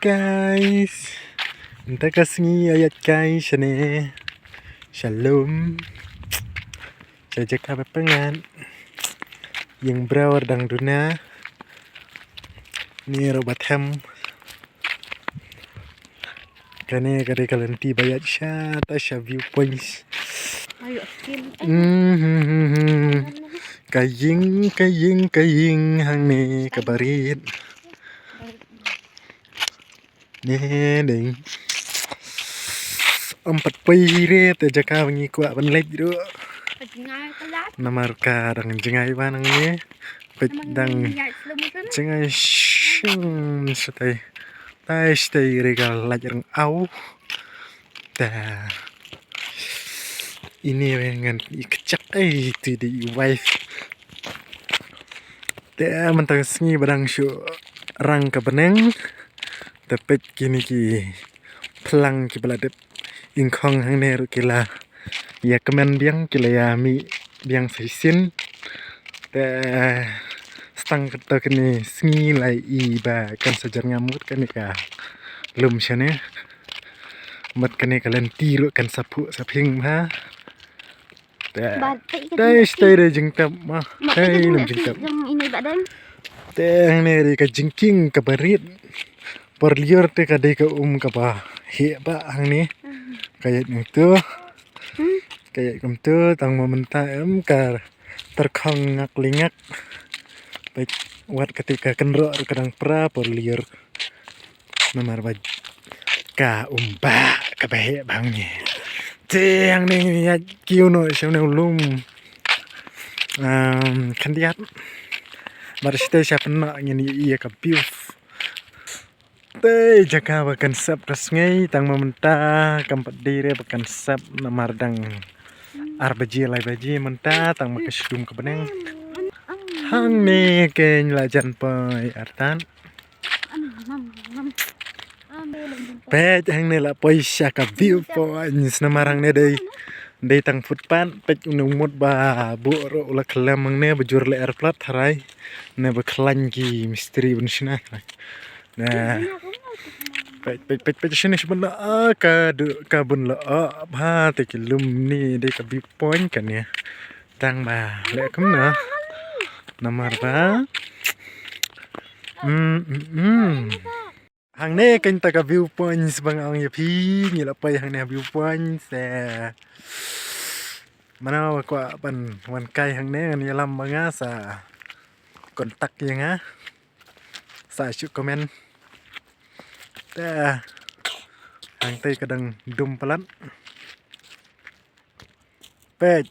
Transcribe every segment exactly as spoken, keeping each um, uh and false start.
Guys, mynta ka sngi ïa ïaid kai shane sha lum, sha jaka ba pyngngad. Ïing briew dang duna. Ni ruh ba them. Kane ka dei ka lynti ba ïaid sha ta sha viewpoints. Ayo, skin. Mhm. Ka ïing, ka ïing, ka ïing hangne kaba rit. Ne ding. Ym pat poi hi re te jaka ba ngi kwah ban leit ruh. Namar ka dang jngai ba nangne. Peit dang jngai shim shatai. Tai shatai re ka lait rang au. Ta. Ine re ngan i kchak ai tu de i wife. Te mynta ka sngi ba dang shu rang ka bneng. Te peit kine ki phlang kiba la dep ingkhong hangne ruh ki la ïa kmen biang, ki la ïa mih biang sa shisien. Te stang kato kane sngi la i ba kan sa jar ngam mut kane ka lum shane. Mut kane ka lynti ruh kan sa phuh sa phing bha. Te. Ba, te, te, te, te re jingtep ma. Ma, te, te, te, jingtep. Te hangne re ka jingkieng kaba rit. Por lyiur te ka dei ka um kaba heh ba hangne. Ka ïaid kumto. Ka ïaid kumto tang ma mynta em ka tyrkhong ngak li ngak. Peit wat kata ka kynroh ka dang pra por lyiur. Namar ba ka um ba kaba heh ba hangne. Te hangne ngin ïa kiew noh sha une u lum. Em, khyndiat. Bad shatei sha pynnoh ngin ïa ka view. Te jaka ba kan sep ka sngi tang ma mynta kam pat dei re ba kan sep namar dang ar baje lai baje mynta tang ma ka shadum ka bneng. Hangne kein la jan poi artat. Peit hangne la poi sha ka view points namar hangne dei, dei tang footpath. Peit une u mut ba buh ruh u la khlem hangne ba jur le airplot tharai ne ba khlaiñ ki mistri ban shna. Na peit peit peit peit shane shibun la ah, ka du ka bun la ah, bha te ki lum ni dei ka view point kane. Tang ba leh kumno namar ba. Hmm, hmm, hmm. Hangne kein ta ka view points ba nga ong ïa phi, ngi la poi hangne view points, eh. Mano ba kwah ban wan kai hangne ngan ïalam ba nga sa contact ïa nga. Sa shu comment. Te hangtei ka dang dum palat. Peit.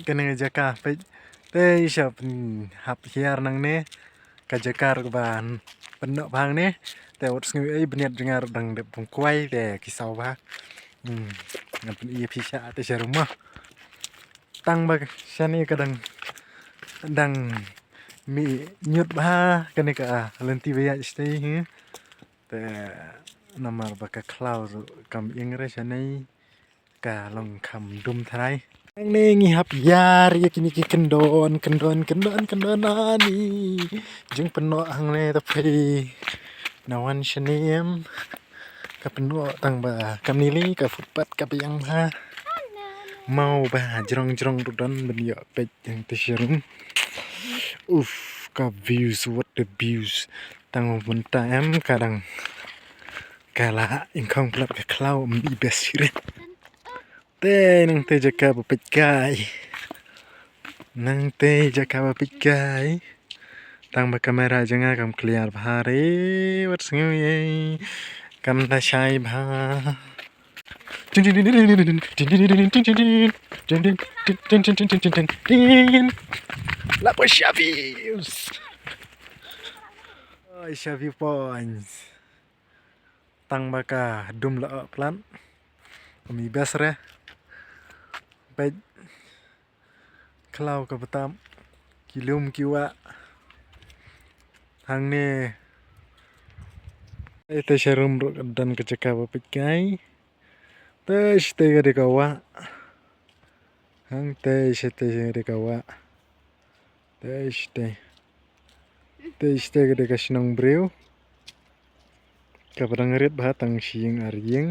Kane ka jaka peit. Te sha pynhap hiar nangne. Ka jaka ruh ba pynnoh bha hangne. Te wat sngew ei bniat jong nga ruh dang dep pynkwai te ki saw bha. Hmm. Ngan pyni ïa phi sha te sha ruh mo. Tang ba shane ka dang, dang mih ñiut bha kane ka lynti ba ïaid shatei hi. Te namar ba ka khlaw ruh kam ïeng re shane. Ka long kham dum tharai. Nangne ngi hap ïar ïa kine ki kyndon, kyndon, kyndon, kyndon ani. Jingpynnoh hangne ta phi. Na wan shane em. Ka pynnoh tang ba kam nili ka footpath ka biang bha. Mau ba jrong jrong ruh don ban ïoh peit hangtei sharum. Uff, ka views, what the views. Tang ba mynta em ka dang ka la ingkhong palat ka khlaw, ym i best hi re. Te nangtei jaka ba peit kai. Nangtei jaka ba peit kai. Tang ba kamera jong nga kam clear bha re, wat sngew ei. Kam da shai bha. La poi sha views. Oi, sha view points. Tang ba ka dum la ap plan. Ym i best re. Peit. Khlaw ka btap. Ki lum ki wah. Hangne. Ei te sharum ruh ka don ka jaka ba peit kai. Te shatei ka dei ka wah. Hangtei shatei ka dei ka wah. Te shatei. Te shatei ka dei ka shnong briew. Kaba dang rit bha tang shi ïing ar ïing.